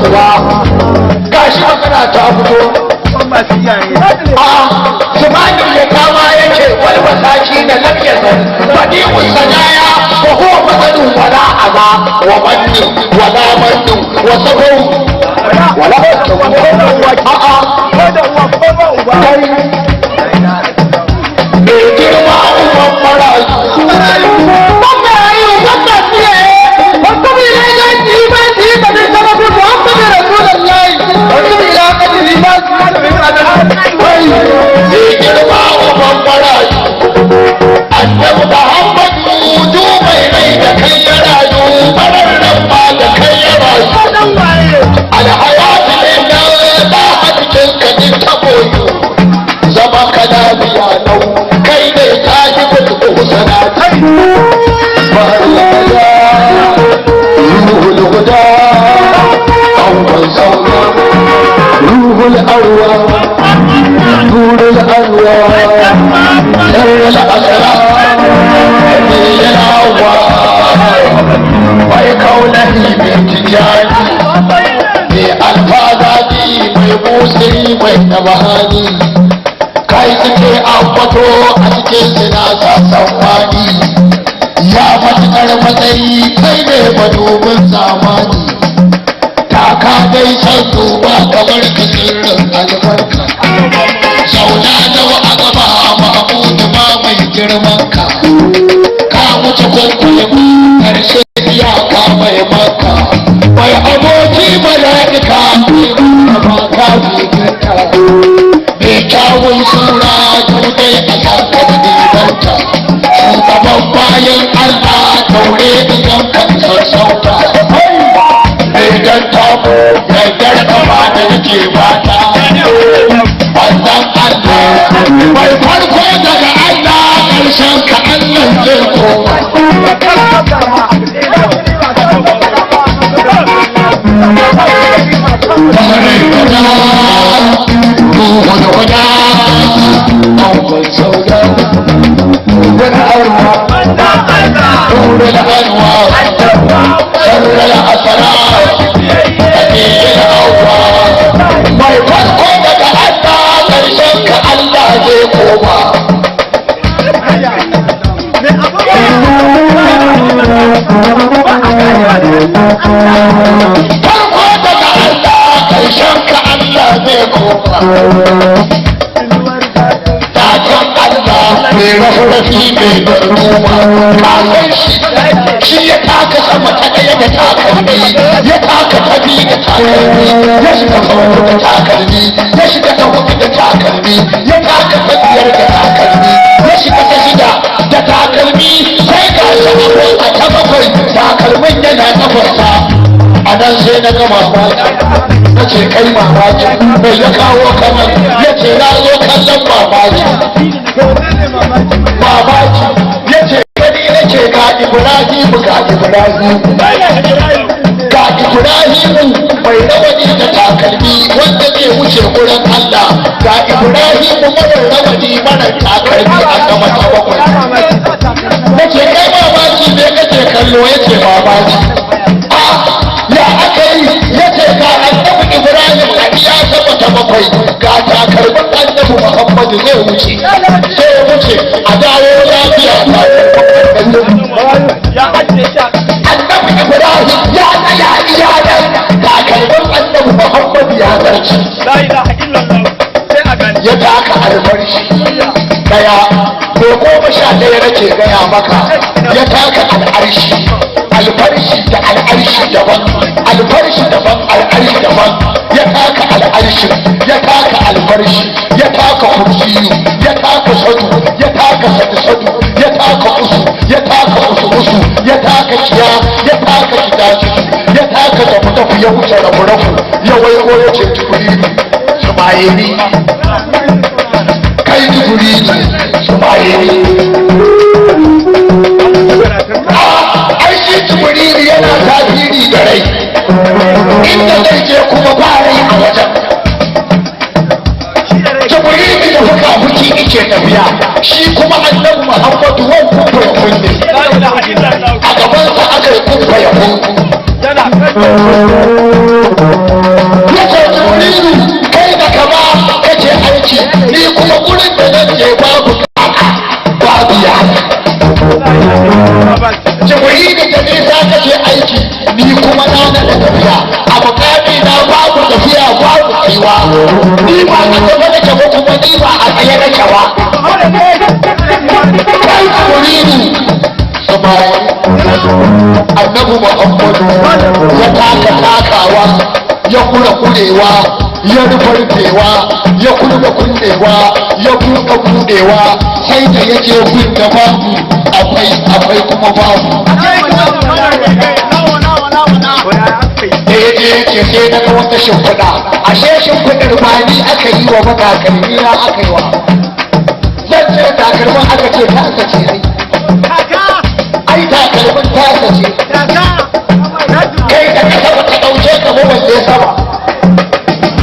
uba. Gashi magana ta fito. A zumanin ya kama yake wal masaki da lam yazal badi'u sanaya wa huwa masalu wala aza wa mannu wala mannu wa sabu wala a'a mai girma uban marayu. Annabi Muhammadu du mai rai da kai ya rayu, bararren ba da kai ya rayu. Alhayatu ne na ba a cikin ka din ta koyo, zama ka lafiya lau, kai ne ta yi kudu sanati. Ruhul huda, angon sauna, ruhul arwa, nurul arwa, sirrul asrar, mai kaunahi mai tijani, mai alfazadi, mai busiri, mai nabahani, kai suke ambato a cikin suna sassan wani. Ya matuƙar matsayi kai ne madubin zamani, taka dai san duba kamar ka sirrin albarka. Zauna nawa a gaba Mahmudu ba mai girman ka, ka wuce kwaikwayo karshe iyaka mai maka. Mai aboki mala'ika ba ka jikinta, mai kyawun sura dudai a saka da shugaban bayan Allah daure idan ka sassauta. Idan tabo yardar kama da yake bata, wannan Allah mai farko daga Allah ƙarshen ka Allah zai koma. Ruhul huda, angon sauda, nurul anwar, sirrul asrar, nabiyul awwal. Mai farko daga Allah ƙarshen ka Allah zai koma. Farko daga Allah ƙarshen ka Allah zai koma. Dakin Allah mai rafi mai garuma, ka san shi, shi ya taka sama ta ɗaya da takalmi, ya taka ta biyu da takalmi, ya shiga ta uku da takalmi, ya shiga ta huɗu da takalmi, ya taka ta biyar da takalmi, ya shiga ta shida da takalmi, sai ga shi a ta bakwai takalmin yana kafarsa. A nan sai na ga mamaki, na ce kai mamaki mai ya kawo kanan, ya ce na zo kallon mamaki. Mamaki ya ce gani nake ga Ibrahimu, ga Ibrahimu, ga Ibrahimu mai rawani da takalmi wanda zai wuce gurin Allah, ga Ibrahimu mara rawani mara takalmi a sama ta bakwai. Na ce kai mamaki me kake kallo? Ya ce mamaki. Ya aka yi? Ya ce ga annabi Ibrahim a iya sama ta bakwai, ga takalmin annabi Muhammadu zai wuce, sai ya wuce a dawo lafiya. Annabi Ibrahim ya tsaya iya nan, takalmin annabi Muhammadu ya zarci. Ya taka alfarshi daya ko 11 nake gaya maka, ya taka al'arshi, alfarshi da al'arshi daban, alfarshi daban, al'arshi daban. Ya taka al'arshi, ya taka alfarshi, ya taka kursiyu, ya taka sadu, ya taka sadu sadu, ya taka usu, ya taka usu usu, ya taka kiya, ya taka kidaci, ya taka tafu tafu, ya wuce rafu rafu, ya waigo ya ce jibrilu sumayeni, kai jibrilu sumayeni. Ai shi jibrilu yana tasiri da rai, inda zai je kuma ba rai a wajen. Jibrilu da fuka-fuki ike tafiya, shi kuma annabi Muhammadu wan kufa ya kunne, a gabansa aka yi kufa ya kun. ba. Ni ba a gaba nake ba, kuma ni ba a tsaye nake ba. Kai Jibrilu, samari Annabi Muhammadu ya taka takawa, ya kura kurewa, ya rufe rufewa, ya kulba kullewa, ya buɗe buɗewa, sai da ya je gun da babu akwai, akwai kuma babu. Da ya je yake sai na ga wata shimfiɗa, ashe shimfiɗar ba ni aka yi wa ba, takalmi na aka yi wa. Zan ce takalmin, aka ce ta aka ce ai ai takalmin ta aka ce. Kai da kasa ba ta ɗauke ka ba balle sama,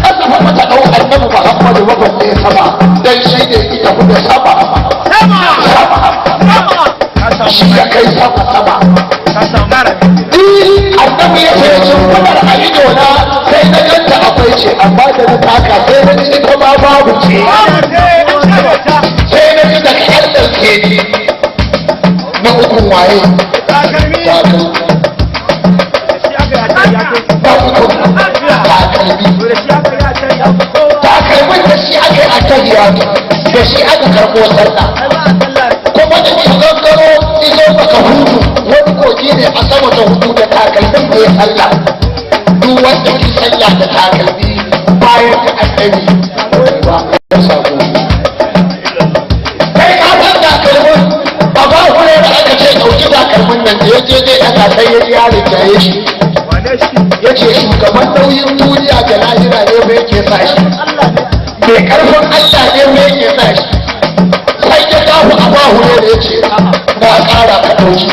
kasa ba ta ɗau Annabi Muhammadu ba balle sama, dan shi ne ita kuma sama sama, shi ya kai sama sama. Annabi ya ce shimfiɗar a ido na sai na ganta akwai ce, amma da na taka sai na ji ita ma babu ce, sai na ji daga an ɗauke ni. Na ukun waye? Takalmi. Na ukun takalmi, takalmin da shi aka yi attahiyatu, da shi aka karɓo sallah, kuma da shi gangaro izo baka hudu, wani kogi ne a sama ta hudu, da takalmin da ya sallah. Duk wanda ke sallah da takalmi bayan da Annabi ba ya sako. Kai ka san takalmin ba ba hure da aka ce dauki takalmin nan, da ya je zai ɗaga sai ya ji ya rinjaye shi, ya ce shugaban nauyin duniya da lahira ne ba yake sa shi, mai karfin Allah ne ba yake sa shi. Sai ya dawo a ba hure da ya ce na ƙara ka ɗauki,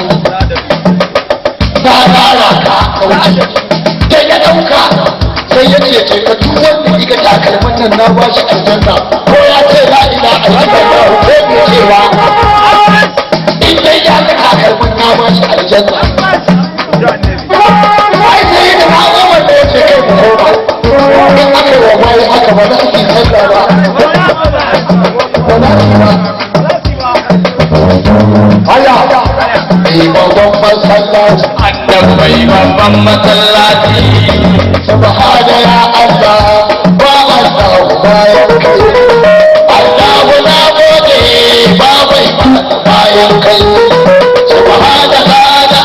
na ƙara ka ɗauki. Da ya ɗauka sai ya ce ce ka duk wanda iga takalmin nan na ba shi aljanna, ko ya ce la ilaha illallah ko bai cewa, in dai ya ga takalmin na ba shi aljanna. Ai sai da na ga wanda ya ce kai mu koma, in aka yi wa bayi haka ba za su yi sallah ba, ba za su yi ba. Haya mai babban masallaci. Annabi mai babban masallaci. Subhana ya Allah, ba Allah bayan kai. Allah na gode, ba mai bayan kai. Subhana kana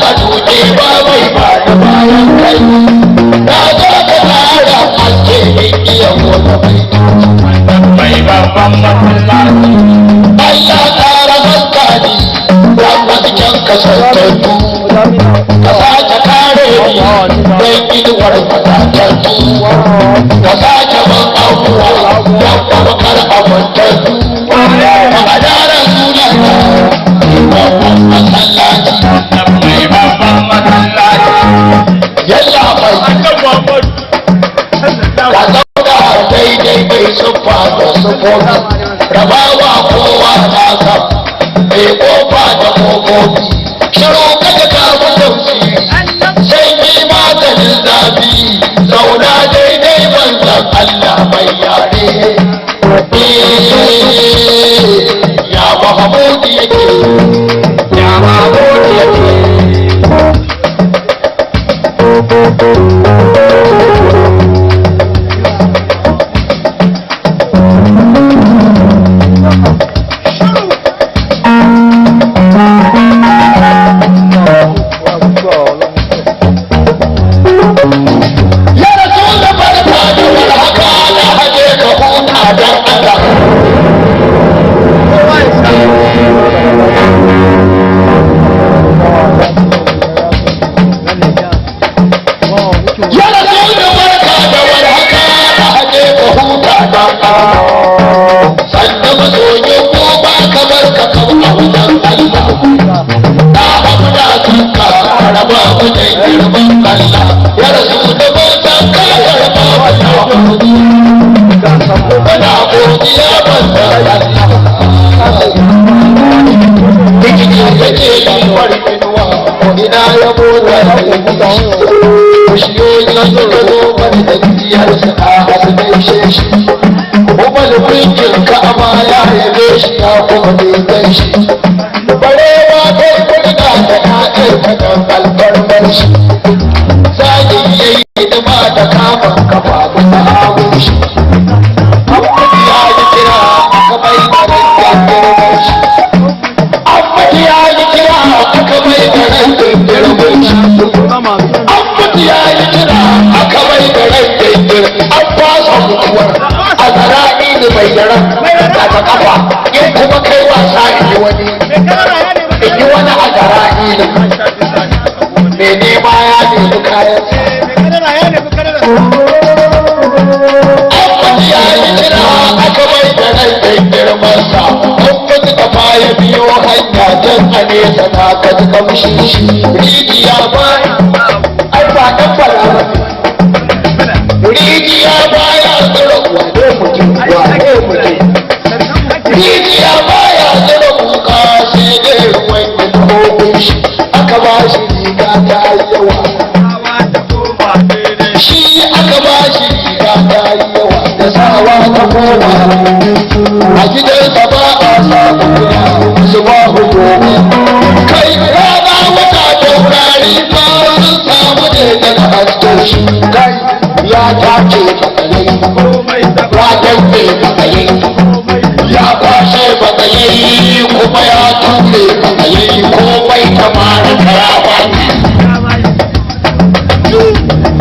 a duke, ba mai ba bayan kai. Na zo ka tsara haske in iya wata mai. Mai babban masallaci. Allah ƙara hankali don hasken kasantattu, ka sake kare ni don inuwar fatatattu, ka sake ban abuwa don mabakar amintattu, ma'ana Rasulallah babban masallaci. Mai babban masallaci. Yalla bai, ka zauna daidai mai siffa da siffofi, rabawa kowa nasa, mai kofa da kofofi, shiru kaga ka tausi sai ni maganin zafi, zauna daidai manzan Allah mai yare. Ya Mahamudu yake. Ya Mahmud yake. Ya rasu da barka da warhaka, na haje ka huta don Allah. Ya rasu da barka da warhaka, na haje ka huta don Allah. Sannan masoyin mu ba kamar ka kan a wajen Allah. Na hamda kanka raba mu da girman Allah. Ya rasu da barka ka raba mu da muna godiya manzan Allah. Rikici yake lambar inuwa, ko ina ya motsa da bishiyoyi suka zo mana da jijiyar su a hasu gaishe shi. Umar mulkin Ka'aba ya yabe shi ya kuma bai shi. Barewa kai murna da ƴaƴan ta kan alfarmar shi. Zagi ya yi hidima da kamun kafa da samun shi. Tun a nesa na ka ji kamshin shi. Rijiya baya, ai ba ɗan fara ba ne. Rijiya baya tsira, wane mutum, wane mutum. Rijiya baya tsira kuka, sai dai ruwan ya taho shi. Aka ba shi riga ta yawa. Shi aka ba shi riga ta yawa, da sawa ta koma. A gidansa ba a samu kuna su ba hukuma. Kai, rana, wata, taurari ba sun samu ne daga hasken shi. Kai, ya take matsayi, ya danne matsayi, ya kwashe matsayi, kuma ya ture matsayi. Komai kamar karawa.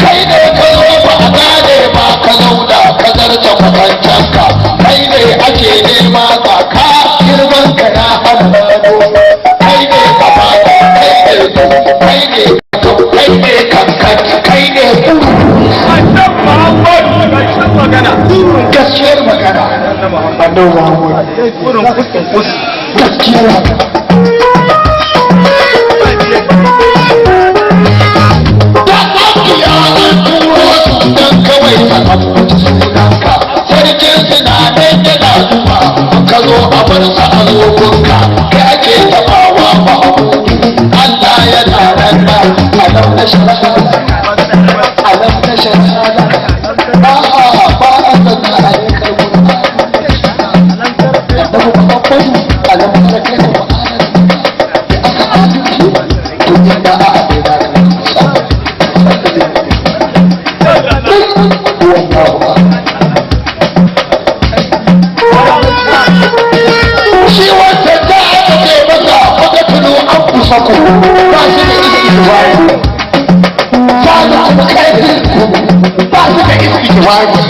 Kai ne ka zo ba a gane ba, ka zauna ka zarta kwatancenka. Kai ne ake nema, ga ka, girman ka na hana gano. Kai ne kamata, kai ne, kai ne, kai ne kankan, kai ne kuru. Gaskiyar magana, Annabi Muhammad, gaskiyar magana. Da ya an turo su don kawai ka ambaci sunanka. Sarkin suna nan yana zuwa, ka zo a bar sa a zogonka. Kai ake tabawa Mahamudu, Allah yana nan nan. Alam na shara, alam na shara, ba a ba a sanna alaikar Annabi Muhammadu, alam tara kaifa fa'ala da aka adalci to inda a abaina ka. Shi wancan da aka ce masa wata tulu an kusa ku, ba shi da istighfari, ba su kuma kaifin ba su da istighfari,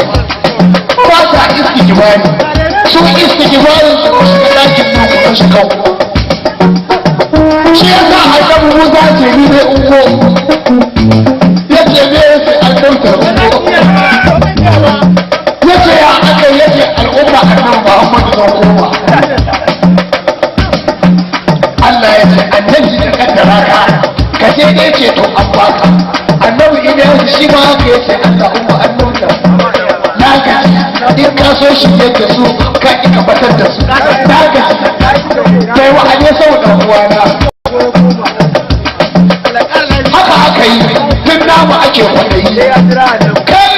ba sa istighfari. Su istighfarin su ku shiga ɗakin nan ku kashe kanku. Shi yasa Annabi Musa ce ni ne ungo, yace me? Yace an ɗauke ungo. Yace ya aka? Yace al'umma Annabi Muhammadu zan koma. Allah ya ce annabi ya kaddara ka ka je dai ce to an baka. Annabi idan shi ma haka yace, Allah umma annabta na gaji, in ka so shi yadda su ka ki ka batar da su, na gaji, kai wa ne sau dan uwana. Haka aka yi, tun namu ake kwaɗayi. Kai,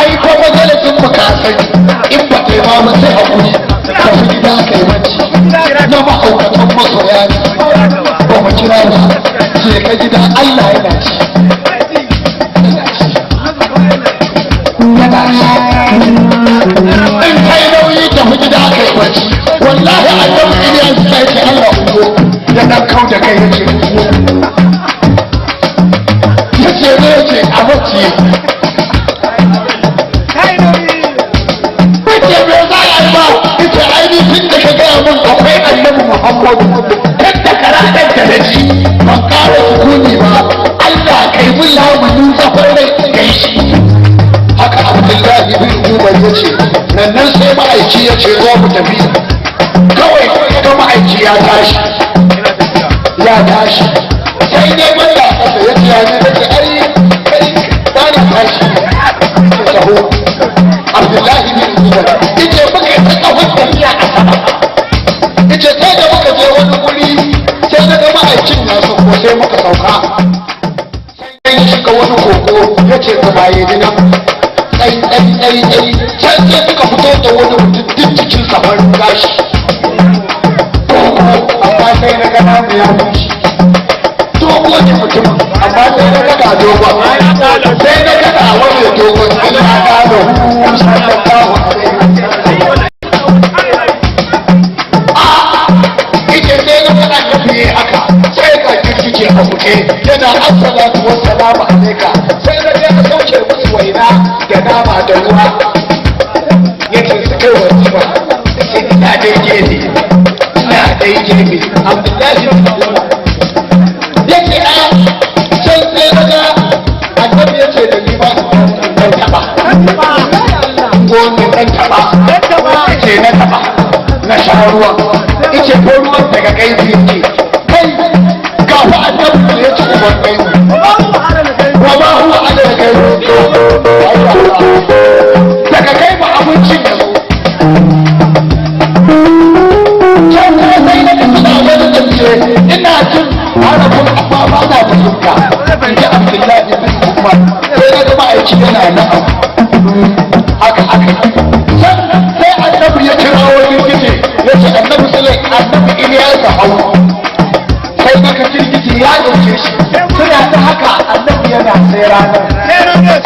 ai ko majalisin mu ka sani, in ba kai ma ba sai hakuri, tafi gida kai bacci. Na mahaukatan masoya ne, ba mu kira ba. Je ka gida, Allah yana ci, yana ci. In kai nauyi, tafi gida kai bacci. Wallahi Annabi Ilyas sai ce Allah ugo, ya dan kau da kai, yace ugo, yace ne, yace a bacci yace me za a yi ba? Yace ainihin da ka gaya mun akwai Annabi Muhammadu, tun da karaɗar da na ji ban ƙara sukuni ba. Allah kai mun lamunin tsafin rai in gaishe. Haka Abdullahi bin Umar ya ce, nan sai ma'aiki ya ce zo mu tafi. Kawai ga ma'aiki ya tashi, ya tashi, sai dai banda kasa. Ya ce ya ne? Nace ai kai ba na tashi. Taho, Abdullahi bin Umar yace muka ta tsawon tafiya a sama. Yace sai da muka je wani guri, sai na ga ma'aikin ya sauko, sai muka sauka. Sai ya shiga wani koko, ya ce ka baye ni nan. Tsai tsai tsai tsai, can sai suka fito da wani mutum, duk cikin farin gashi dogo, amma sai na ga namu ya fi shi dogo ne mutumin, amma sai na ga ga dogon, sai na ga ga wani dogon, sai na gano sallallahu alaihi wasallam. Ike sai na faɗa ka fiye haka, sai ka girgije a buɗe yana assalatu wassalamu alaika. Sai na je na sauke musu waina da nama da ruwa, yace su kai wa ba. Sai ina dai gefe, ina dai gefe. Abdullahi yace a can sai na ga Annabi, yace da ni ba dan taba ko ne, dan taba ce na taba na sha. Ruwan ice ko ruwan daga gaibi yake. Kai ga fa annabi da ya ci uban gaibi. Wa ma huwa ala gaibi. Daga kai ba abincin ya zo. Can kuma sai na tafi da wani zance, ina jin harafin amma ba na fahimta, in ji Abdullahi bin Umar. Sai na ga ma'aiki yana na'am. Haka aka sannan sai annabi ya kira wani girgije, ya ce annabi Sulai, annabi Iliyasa hau. Sai maka girgije ya ɗauke shi, suna ta haka, annabi yana sai ranar,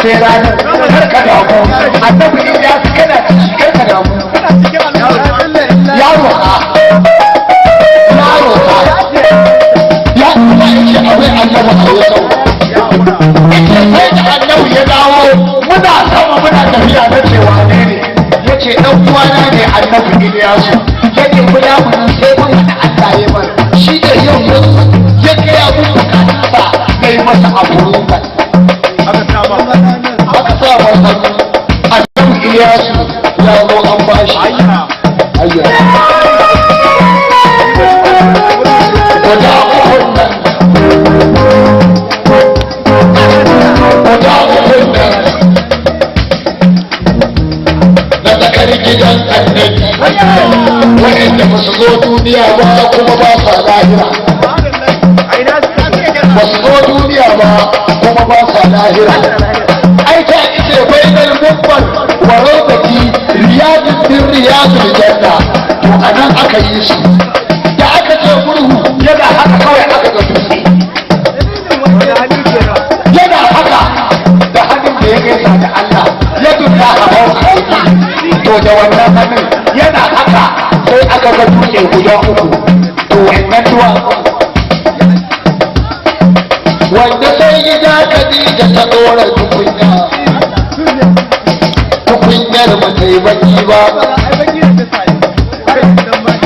sai ranar, kar ka damu, annabi Iliyasa kana ciki, kar ka damu. Ya roƙa, ya roƙa, ya kuma yake abai annabi a yau. Ita sai da annabi ya dawo, muna sama muna tafiya, na cewa ne ne? Ya ce ɗan uwana ne annabi Iliyasu. Ya nemi lamunin sai mun haɗa. Allah ya bar shi ne yau ya zo ya gaya mun bukatunsa, na yi masa abu. Aka sa masa annabi Iliyasu ya zo an bashi. Ayya, guda ukun nan, guda ukun nan na tsakar gidan annabi, wa'anda ba su zo duniya ba kuma ba sa lahira, ba su zo duniya ba kuma ba sa lahira. Ai ta ita bainal mubbar wa rawdati riyadun min riyadul janna. To anan aka yi su. Da aka ce murhu, yana haka kawai aka ga dutse. Yana haka da hannun da ya gaisa da Allah, ya dulla a fauka. To da wannan hannun yana haka sai aka ga dutse guda uku. To wannan duwatsu wanda sai gida Khadija ta dora tukunya, tukunyar ba ta yi baki ba.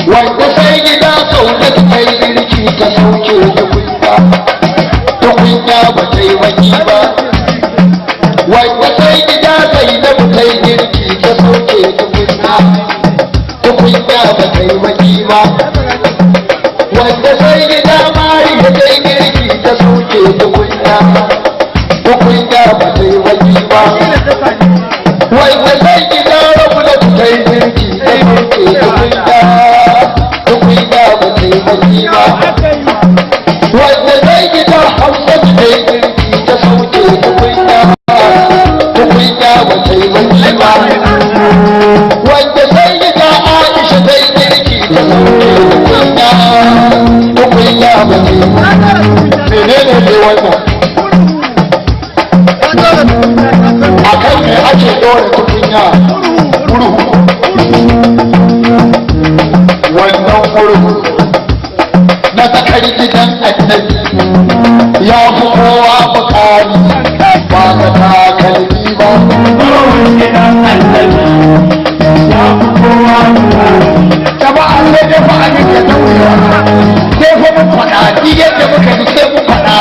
Wanda sai gida Kauna ta yi girki, ta sauke tukunya, tukunya ba ta yi baki ba. Wanda sai gida Zainabu ta yi girki, ta sauke tukunya, tukunya ba ta yi baki ba. Wanda sai gida Mariya ta yi girki, ta sauke tukunya, tukunya ba ta yi baki ba. Wanda sai gida Rabu ta yi girki, ta sauke tukunya, tukunya ba ta yi baki ba. Wanda sai gida Hafsa ta yi girki, ta sauke tukunya, tukunya ba ta yi baki ba. Wanda sai gida Aisha ta yi girki, ta sauke tukunya, tukunya ba ta yi. Menene ne wannan? Akan me ake dora tukunya? Murhu. Wannan murhu na tsakar gidan annabi ya fi kowa bukari, ba ka takalmi ba. Gidan annabi ya fi kowa mukami. Jama'a, sai dai fa abin ya daurewa, sai fa mun faɗa duk yadda muka ji, sai mun faɗa.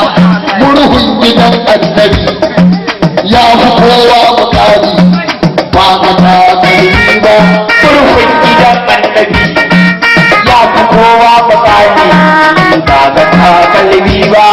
Murhun gidan annabi ya fi kowa bukari, ba ka takalmi ba. Murhun gidan annabi ya fi kowa mukami, ba ga takalmi ba.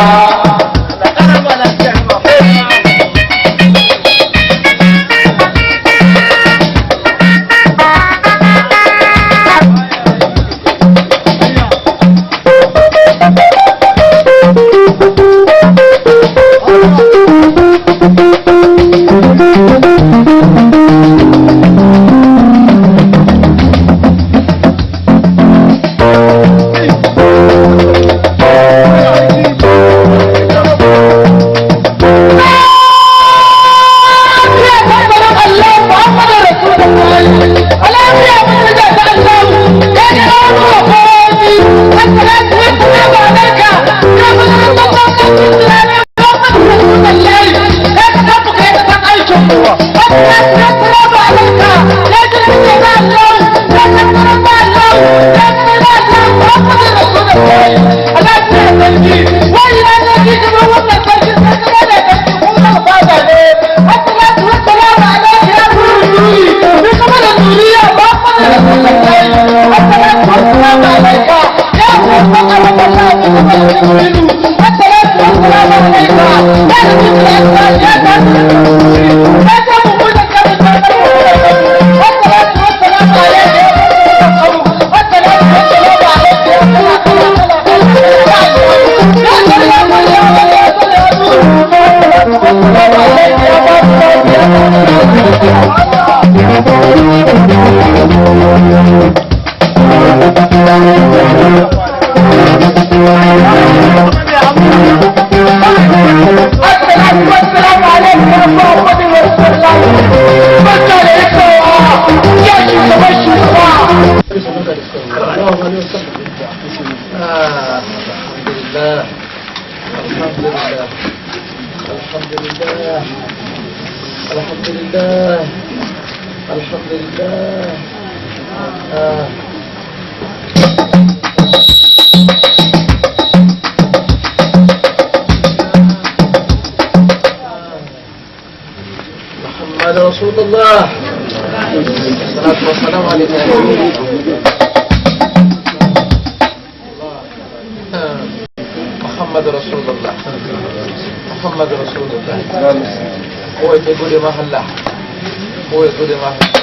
الحمد لله، الحمد لله، الحمد لله. محمد رسول الله، الصلاة والسلام عليك. محمد رسول الله، محمد رسول الله. هو يقول ما هلا، هو يقول ما هلا.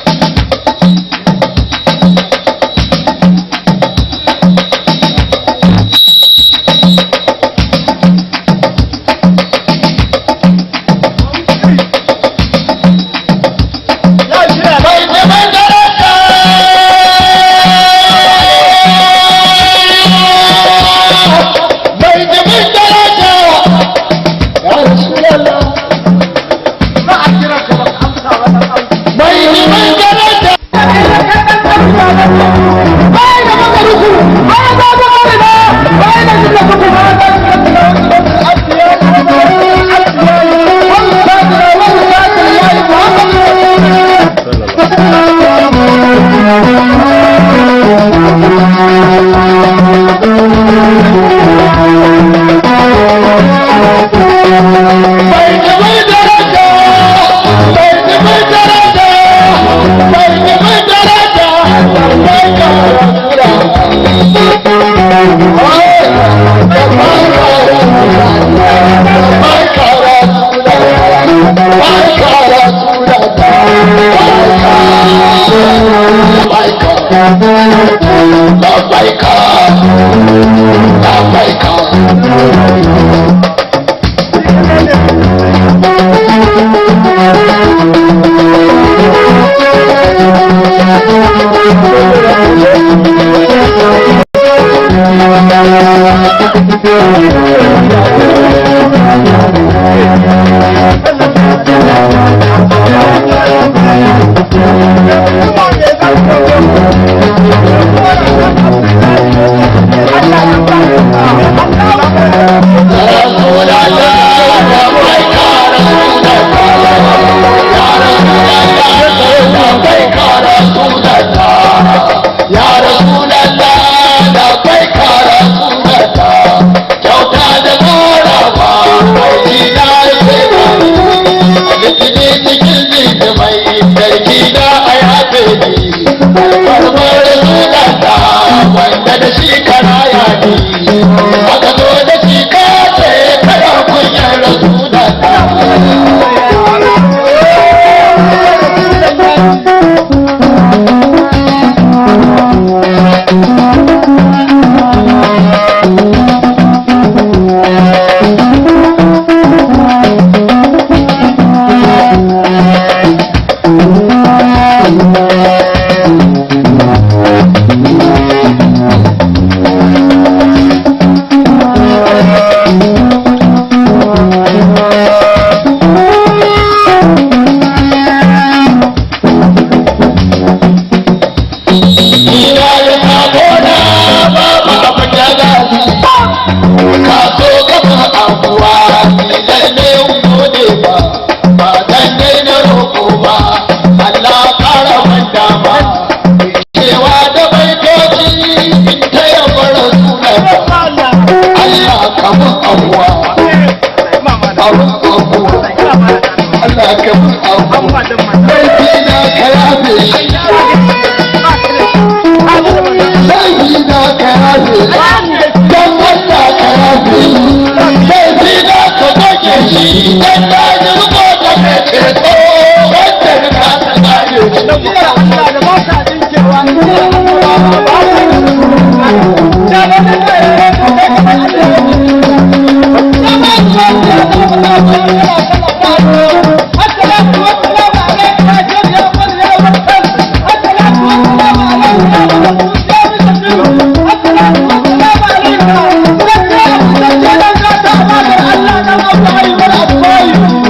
Allah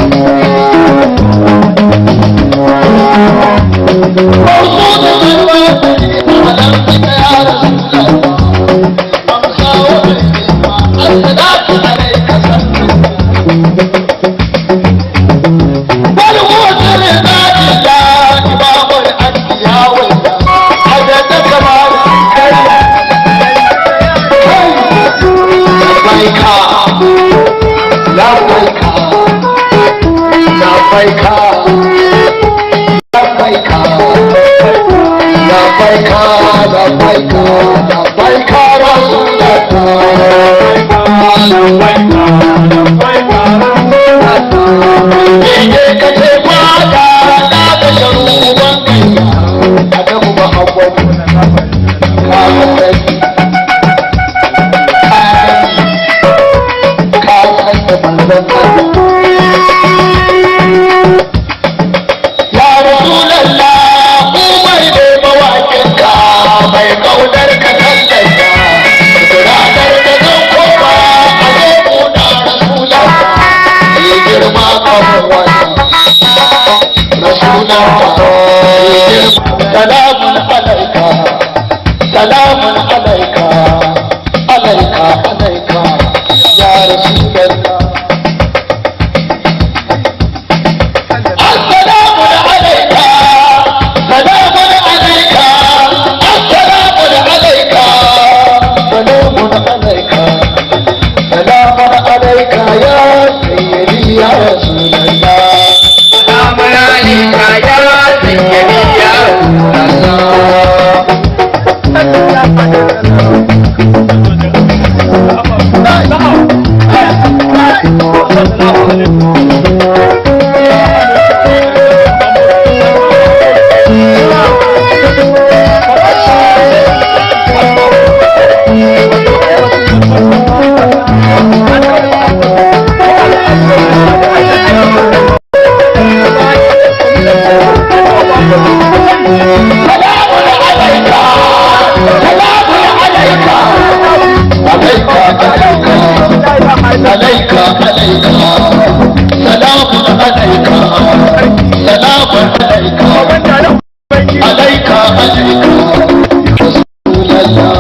Thank you. Labbaik, labbaik Rasulallah. Bege ka ce fada na da sharu ban kaiya, Adamu Muhammadu, ka sani, ka sani, ka san da manzon Allah. Ya Rasulallah, Umar ne mawaƙinka, mai ƙaunar ka tallata. Ranar da zan koma a zo buɗa Rasulallah, yi girma kamar wannan. Rasulallah, yi girma. Salamun alaika, salamun alaika, alaika, alaika, ya Rasulallah. السلام عليك، سلام عليك، السلام عليك، سلام عليك، سلام عليك يا سيدي يا رسول الله. سلام عليك يا سيدي يا رسول الله. سلام عليك، سلام عليك، عليك عليك، عليك عليك، سلام عليك، سلام عليك، عليك عليك، رسول الله.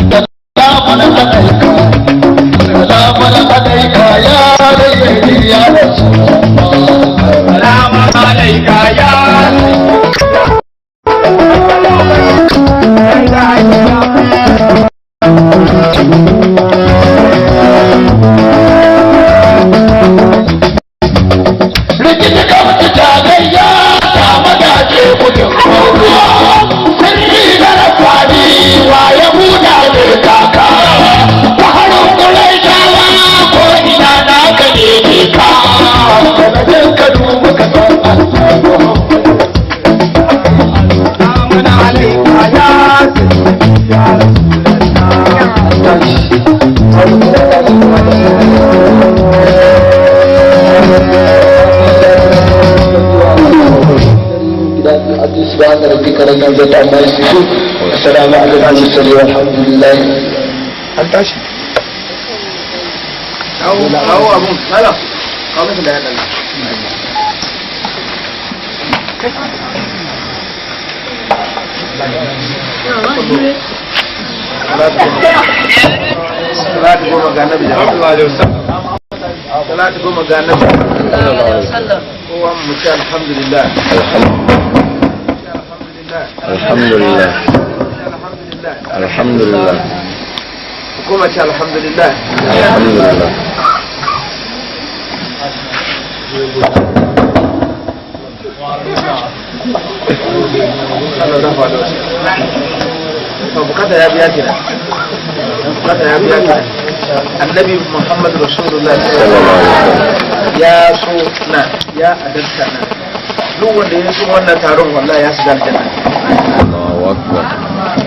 سلام عليك، سلام عليك يا سيدي يا رسول الله. سلام عليك يا Rikici kamta tagayya ta magaje gudun ruwa, sirri na rafani wa ya buɗa ne kaka, ta harin kurai tawa ko ina naka ne ne ka. Sanadin ka duba ka san Allah Muhammad. سلام عليك يا سيدي يا رسول الله. سبحان ربك رب العزة عما يصفون والسلام على المرسلين والحمد لله. An tashi. Kawo kawo abun malam, kawo masa da ya ɗan. Salatu goma ga annabi jama'a. Salatu goma ga annabi. Kowa mu ce alhamdulillah. Alhamdulillah. Alhamdulillah. Alhamdulillah. Kuma ce alhamdulillah. Alhamdulillah. Sallallahu alaihi wasallam. To bukata ya biya kenan. Bukata ya biya kenan. Annabi Muhammad Rasulullah Sallallahu alaihi wasallam. ya so na ya adalta na. Duk wanda ya so wannan taron wallahi ya shiga aljanna. Allahu akbar.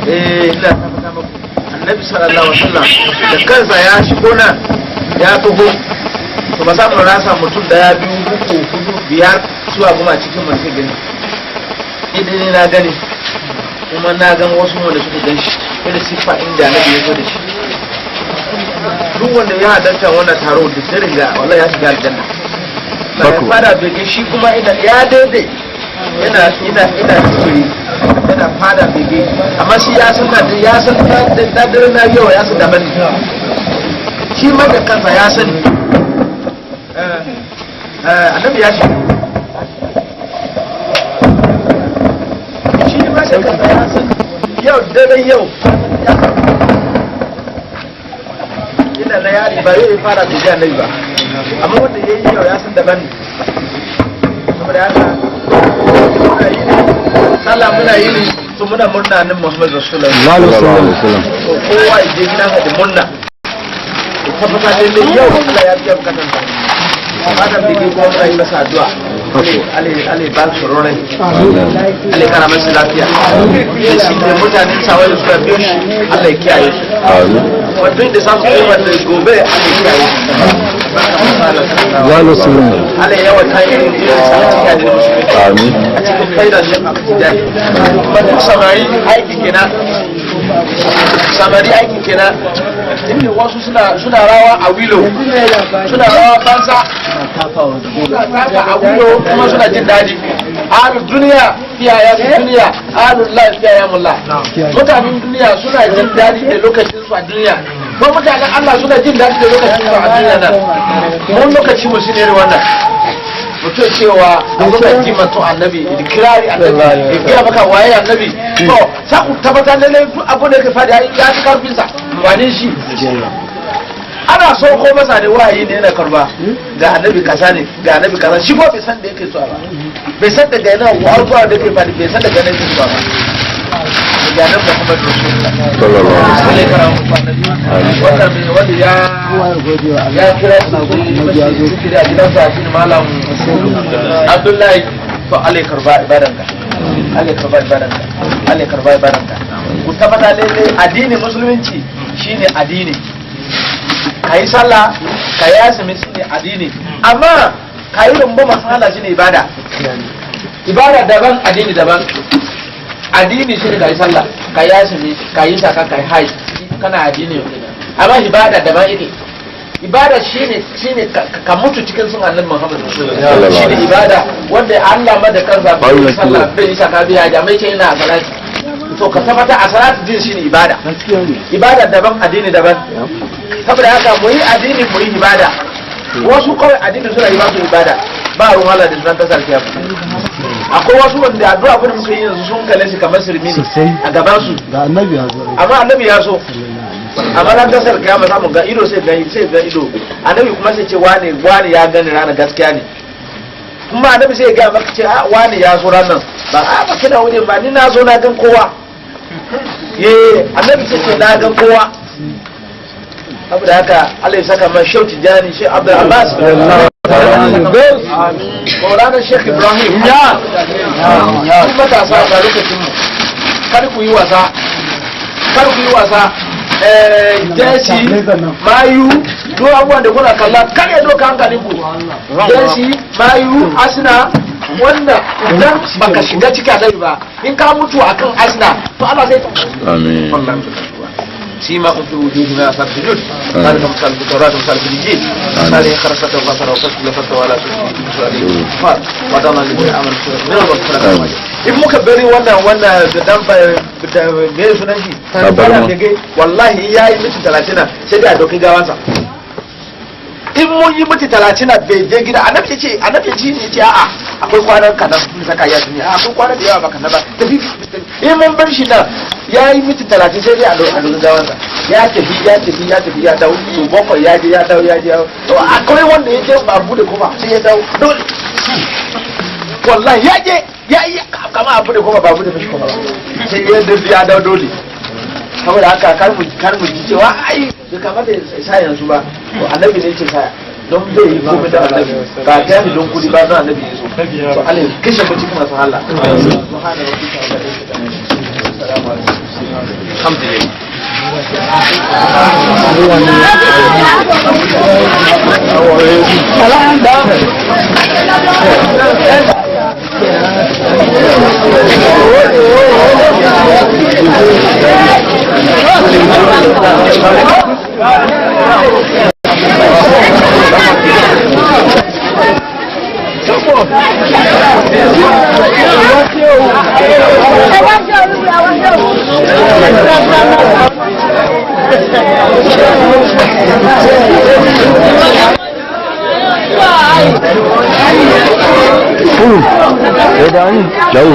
Eh, ina tabbata muku. Annabi sallallahu alaihi wasallam da kansa ya shigo nan ya taho, to ba za mu rasa mutum daya, biyu, uku, hudu, biyar zuwa goma cikin masu gani. Idan ni na gani, kuma na gan wasu wanda suka gan shi irin siffa inda annabi ya zo da shi. Duk wanda ya halarta wannan taro da daren ga wallahi ya shiga aljanna. Ba ya Baku. fara bege shi kuma ina ya daidai yana ina ina zikiri, yana fada bege, amma shi ya san da ya san da dare na yau ya san daban ne, shi ma da kansa ya sani. Annabi ya shi shi ma da kansa ya sani yau daren yau yana na yari ba zai fara bege annabi ba, amma wanda ya yi yau ya san daban ne. Saboda haka muna yi ne sallah, muna yi ne. To muna murna nan Muhammad Rasulullah. Sallallahu alaihi wasallam. To kowa ya je gidansa da murna. Ya tabbata lallai yau Allah ya biya bukatansa. Fatan bege kuma muna yi masa addu'a. Ale ba su rai. Ale kara masa lafiya. Da shi da mutanen sawai da suka biyo shi Allah ya kiyaye su. Amin. Wato da samu kuma da gobe Allah ya kiyaye su. Sallallahu alaihi wasallam. Allah ya yawa ta yi irin sa a cikin addinin musulmi. Amin. A cikin faida shi a cikin jari. Kuma duk samari aiki kenan. Samari aiki kenan. Inda wasu suna rawa a wilo, suna rawa banza, suna taka a wilo kuma suna jin daɗi. Ahlul duniya fiya ya duniya, ahlul lahi fiya ya mulla. Mutanen duniya suna jin daɗi da lokacin su a duniya. Ko mutanen Allah suna jin daɗi da lokacin su a duniya nan. Mun lokaci mu shine irin wannan. Mutum cewa a zuka ji mutum annabi da kirari annabi ya gaya maka waye annabi, to sa ku tabbatar lalle duk abu da yake fadi ya fi karfin sa wane shi ana so ko masa ne wahayi ne yana karba ga annabi kaza ne, ga annabi kaza, shi ko bai san da yake so ba, bai san daga yana abubuwa da yake fadi, bai san daga yana yake so ba, daga nan Muhammad Rasulullah. Sallallahu alaihi wasallam. Wannan wanda ya ya kira su kira gidansa shi ne Malam Abdullahi. To Allah ya karba ibadanka, Allah ya karba ibadanka, Allah ya karba ibadanka. Ku tabbata lalle addini musulunci shine addini. Kayi sallah, kayi azumi shine addini, amma kayi rumba masala shine ibada. Ibada daban, addini daban. Addini shine kayi sallah, kayi azumi, kayi saka, kayi haji, kana addini kenan. Amma ibada daban yake. Ibada shine ka mutu cikin sun annabi Muhammad sallallahu alaihi wasallam, shine ibada wanda Allah ma da kansa bai yi sallah, bai yi saka, bai haji, amma yake ina a salati. To ka tabbata a salati din shine ibada. Ibada daban, addini daban. Saboda haka mu yi addini, mu yi ibada. Wasu kawai addini suna yi, ba su ibada, ba ruwan Allah da sunan tasar kiyama. Akwai wasu wanda addu'a abin da muka yi yanzu sun kalle shi kamar sirmi ne a gaban su. Ga annabi ya zo. Amma annabi ya so, amma ran tasar kiyama za mu ga ido sai ga sai ga ido. Annabi kuma sai ce wane wane ya gani ranar gaskiya ne. Kuma annabi sai ya ga maka ce a wane ya zo ranar ba a ba kina wajen ba, ni na zo na gan kowa. Ye annabi sai ce na gan kowa. Saboda haka Allah ya saka man Shehu Tijjani, Shehu Abdul Abbas, Maulana Sheikh Ibrahim ya ku matasa, ga lokacin mu, kar ku yi wasa, kar ku yi wasa. Jesi mayu duk abubuwan da kuna kalla kar ya doka hankalin ku. Jesi mayu asina wannan, idan baka shiga cikin annabi ba, in ka mutu akan asina, to Allah zai Amin. سيما في وجوههم آثار السجود، ذلك مثل في التوراة مثل في الإنجيل، مثل خرسة وغفر وكسب لفت ولا تسجد وضل الذين آمنوا من المغفرة. In muka bari wannan da dan da me sunan shi Tabarma. Wallahi ya yi miti 30 sai dai a doki gawansa. In mun yi miti 30 bai je gida, annabi ce annabi ce ne ce a'a, akwai kwanan kanan mun saka ya duniya, akwai kwanan da yawa baka na ba tafi. In mun bar shi nan ya yi miti 30 sai dai a doki gawansa. Ya tafi, ya tafi, ya tafi, ya dawo to bakwai, ya je, ya dawo, ya je, ya dawo. To akwai wanda ya je ba bude kuma sai ya dawo dole. Wallahi ya je ya yi kama a bude kuma ba bude mishi kuma ba, sai ya dawo, ya dawo dole. Saboda haka kar mu ji cewa ai bai kamata ya sa yanzu ba. To annabi ne ce saya don zai yi komai da annabi ba ta yi don kudi ba, don annabi ya so. To Allah ya kashe mu cikin masu Allah. Subhana rabbika rabbil izzati amma yasifun. Assalamu alaikum. Alhamdulillah. Lau.